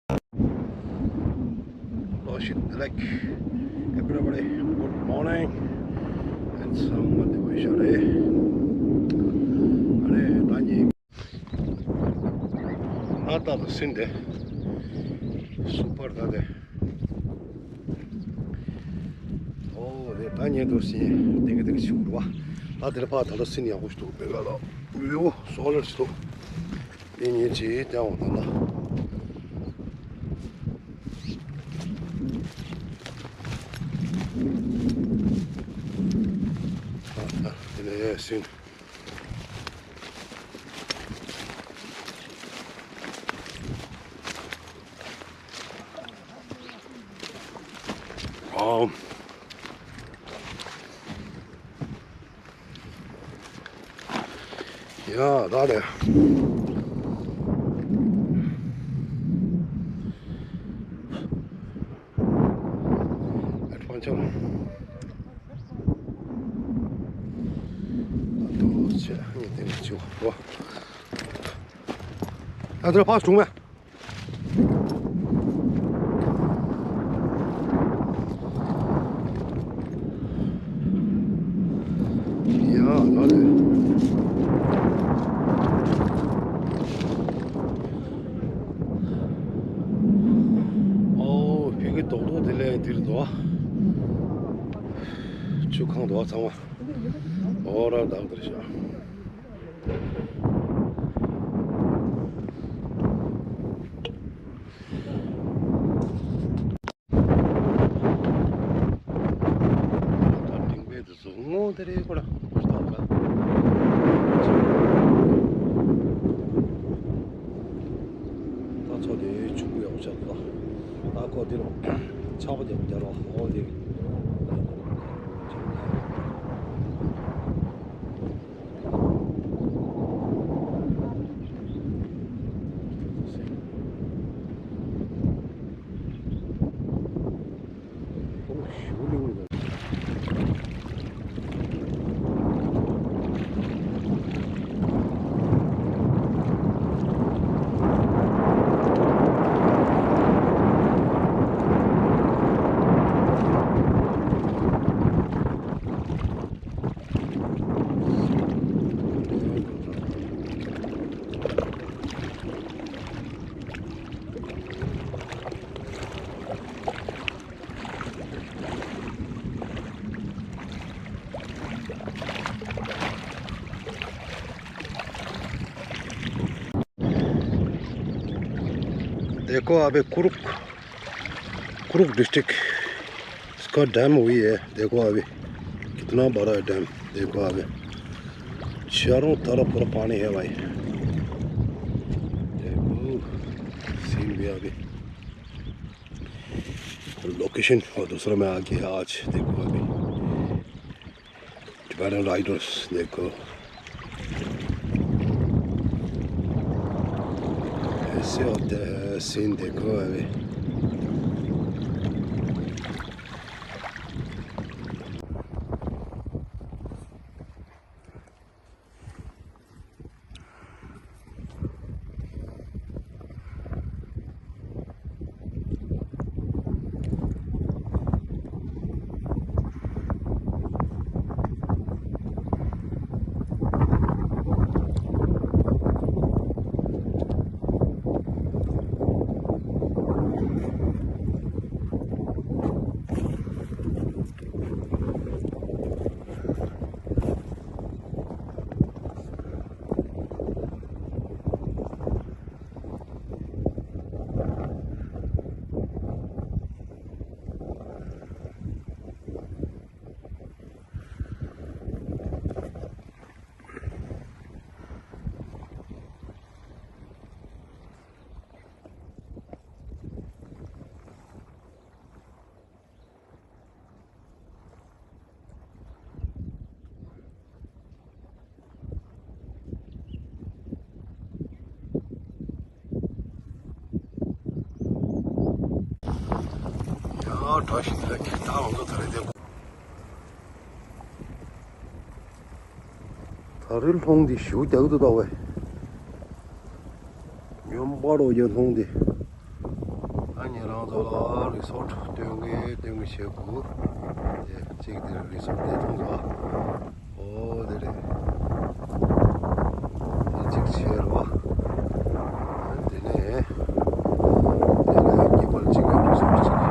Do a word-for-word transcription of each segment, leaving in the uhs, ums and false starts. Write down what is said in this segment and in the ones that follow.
Oh shit, like, everybody, good morning. It's Monday, we shall, eh? ཨ་ནི་ད་ཉིན། ཨ་ད་ད་སིན་དེ། སུ་པར་ད་དེ། ཨོ་དེ་ད་ཉིན་དུ་སིན་དེ་གི་དེ་གི་ཆུ་རུ་བ། ད་དེ་ལ་ཕ་ད་ད་སིན་ཡག་པོ་ཞིག་འདུག་བེ་ག་ལ། ཝིའུ་སོ་ལར་ཞིག་འདུག་དེ་ཉིན་ཅིག་དེ་འོང་ད་ན། ཨ་ད་དེ་ལས་སིན། ཨོ། ཡ་ད་ལེ། ཨེ་ཕོན་ཆོ། ཨ་ཏོ་ཆེ་ངས་དེ་ནས་ཆུ་བོ། ཨ་ཏོ་ཕ་སུང་མེ། ཡ་ལ་ལེ། ཨོ་ཕི་གི་རྡོག་རྡོག་དེ་ལས་འདིར་འདུག་ཆུ་ཁང་འདུག་ཚང་མ། ཨོ་ར་བདག་འདིར་བཞག་ད་ཏིང་པའི་དུ་སོང་ངོ་དེ་རེད་ཁོ་ར་ཁོ་ར་ད་ད་ཚོ་དེ་ཆུང་གུ་ཡག་པོ་ཆགས་འདུག་ད་ཁོ་དེ་རུ་ཆག་པ་རྒྱབ་རྒྱ་རོ་ཨོ་དེ། देखो अभी कुरुक, कुरुक डिस्ट्रिक्ट, इसका डैम वही है। देखो अभी कितना बड़ा है डैम। देखो अभी चारों तरफ पूरा पानी है भाई। देखो सीन भी अभी लोकेशन और दूसरा में आ गया आज। देखो अभी टिबेटन राइडर्स देखो, ऐसे होते हैं सीन। देखो अभी ཡང་བཀྲ་ཤིས་བདེ་ལེགས། ད་ང་ཚོ་ད་རེས་དེ། ད་རེས་ལྷུང་འདི་ཞུ་རྒྱག་ཏུ་ད་བས། ཉོན་པ་རོ་ཡ་ལྷུང་འདི། ཉེ་རང་ཚོ་ལ་རི་སོར་སྟོན་གི་སྟོན་གི་བྱེད་དགོས། དེ་གཅིག་དེ་རི་སོར་དེ་མཐོང་ཚོ། ཨོ་དེ་རེད། དེ་གཅིག་བྱས་རོ། དེ་ནས་དེ་ནས་གཉིས་པར་གཅིག་ཡོད་རི་སོར་གཅིག་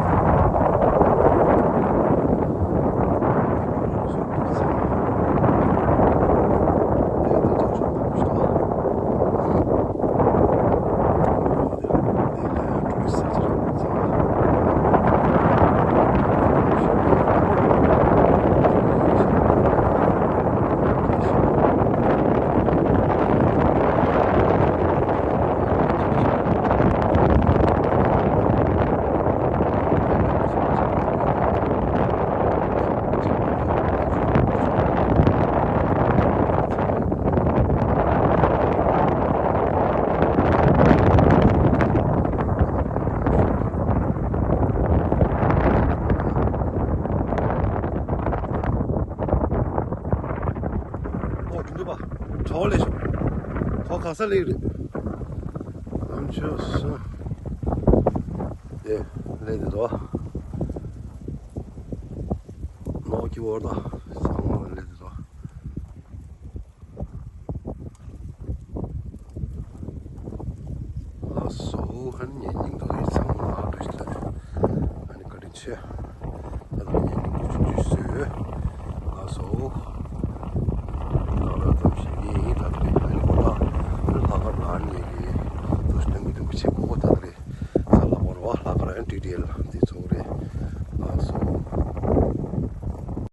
ཨོ་དུ་འདུག་པ། གྲོགས་ལས་ཤོག་ཁོ་ག་ས་ལེགས་རེད། ཨམ་ཆོས་སུ། དེ་ལས་དེ་དོ། ནོ་ཀི་ཝར་དང་ཚང་མ་ལས་དེ་དོ། ལགས་སོ། ཧན་ཉན་ཉིན་དུ་ཡི་ཚང་མ་ལ་འགྲོ་ཞིག་ལ། ཨ་ནི་བཀའ་དྲིན་ཆེ། ད་དུང་ཉན་ཉིན་དུ་ཆུ་ཆུ་བཟོས། ལགས་སོ། ད་ལ་ཙམ་ཞིག་ཡིན། ད་དུང་ཨ་ནི་ཁོ་ལ་ལྷག་དཀར་ལ་ཉེ་གི་དུ་སྟོན་གི་སྟོན་གི་བྱེད་དགོས། ད་དུང་ས་ལ་བོར་བ་ལྷག་དཀར་ཨན་ཊི་ཌི་ཨེལ།